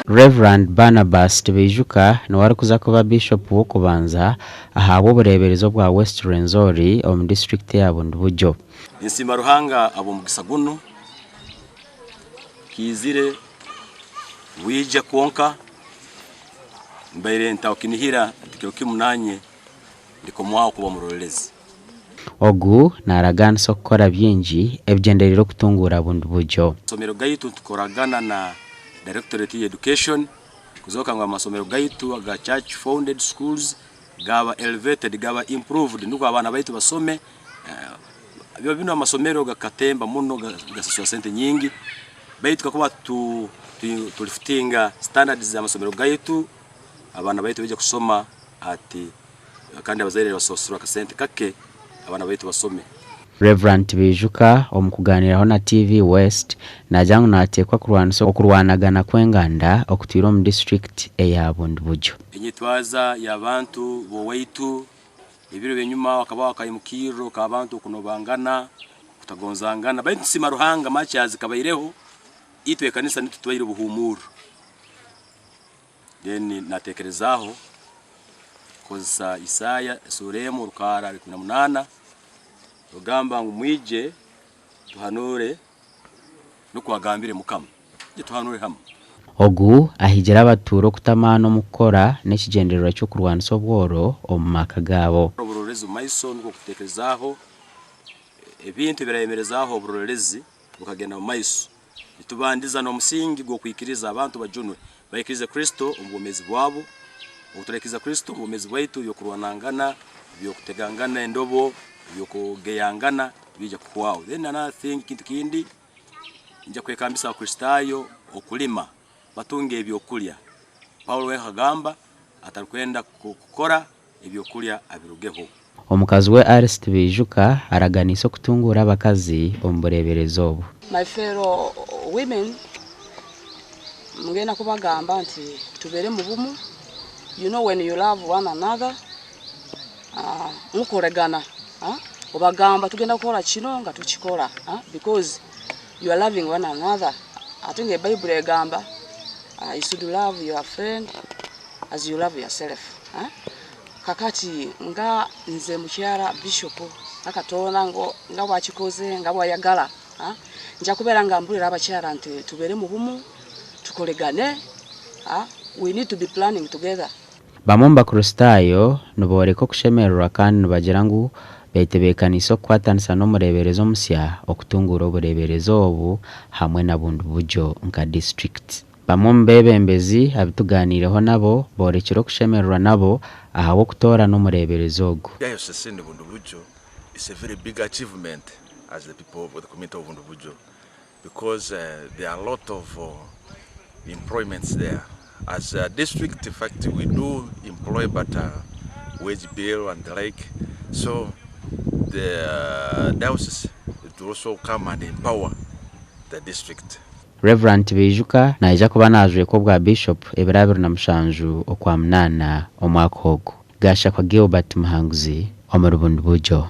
Rev. Barnabas Tibaijuka niwe arikuza kuba Biishopu w'okubanza ahabw'obureeberezi obwa West Rwenzori omu disiturikiti eya Bundibugyo. Ninsiima Ruhanga ahabw'omugisa gunu, kiizire bwija kwonka mbaire ntakukinihira nti kiro kimu nanye ndikomwaho kuba omurorerezi. Ogu naaragaanisa okukora bingi ebigyendereire okutunguura Bundibugyo. Amasomero gaitu nitukoragana na Directorate ya Education kuzooka ngu amasomero gaitu aga Church Founded Schools gaaba elevated, gaaba improved nukwo abaana baitu basome. Biro binu amasomero gakatemba muno gasasura sente nyingi baitu kakuba tulifutinga standards z'amasomero gaitu abaana baitu baija kusoma ati kandi abazaire nibasasura akasente kake abaana baitu basome. Rev. Tibaijuka omu kugaaniiraho na TV West naagira ngu naateekwa kurwanisa okurwanagana kw'enganda okutwire omu disiturikiti eya Bundibugyo. Enyetwaza y'abantu b'owaitu ebiro by'enyuma hakabaho akaimukirro k'abantu okunobangana, kutagonzangana baitu nitusiima Ruhanga much as kabaireho, itwe ekanisa nitwe tubaire obuhumurro. Then natekerezaaho kukozesa Isaaya esuura emu orukaara 18 rugamba ngu mwije tuhanuure nukwo agambire Mukama. Mwije tuhanuure hamu. Ogu ahigire abatuura okuta amaani omu kukora n'ekigyendererwa ky'okurwanisa obworo omu maka gaabo. Oburorerezi omu maiso nukwo kutekerezaaho ebintu ebirayemerezaaho oburorerezi bukagenda omu maiso. Nitubandiza n'omusingi gw'okwikiriza abantu bajunwe, baikirize Kristo omu bwomeezi bwabo. Obu turaikiriza Kristo omu bwomeezi bwaitu, eby'okurwanangana, eby'okutegangana endobo, eby'okugeyangana nibiija kuhwaho. Then another thing, ekintu kindi, nija kwekambisa Abakristaayo okulima batunge ebyokulya. Paulo we akagamba atarukwenda kukora ebyokulya abirugeho. Omukazi we Alice Tibaijuka araganiise okutunguura abakazi omu bureeberezi obu. My fellow women, ngenda kubagamba nti tubeere mu bumu, you know when you love one another, mukoregana, obagamba tugenda kukora kino nga tukikora because you are loving one another ate nga ebaibuli egamba you should love your friend as you love yourself. Kakati nga nze mukyala Bishop nga Katonda nga bwakikoze nga bwayagala nja kubeera nga mbulira abakyala nti tubeere mu bumu tukoregane we need to be planning together. Bamwe omu Bakristaayo nibooreka okushemererwa kandi nibagira ngu betebeekaniise okukwatanisa n'omureeberezi omusya okutunguura obureeberezi obu hamwe na Bundibugyo nka disiturikiti. Bamwe omu beebembezi abu tugaaniireho nabo boorekire okushemererwa nabo ahabw'okutoorana omureeberezi ogu. Diocese in Bundibugyo is a very big achievement as the people of the community of Bundibugyo because there are a lot of employments there. As a district in fact we do employ but wage bill and the like so the diocese it will also come and empower the district. Rev. Tibaijuka naija kuba naajwekwa obwa Bishop ebiro 27 Okwamunaana omwaka ogu. Gashakwa Gilbert Muhanguzi omuri Bundibugyo.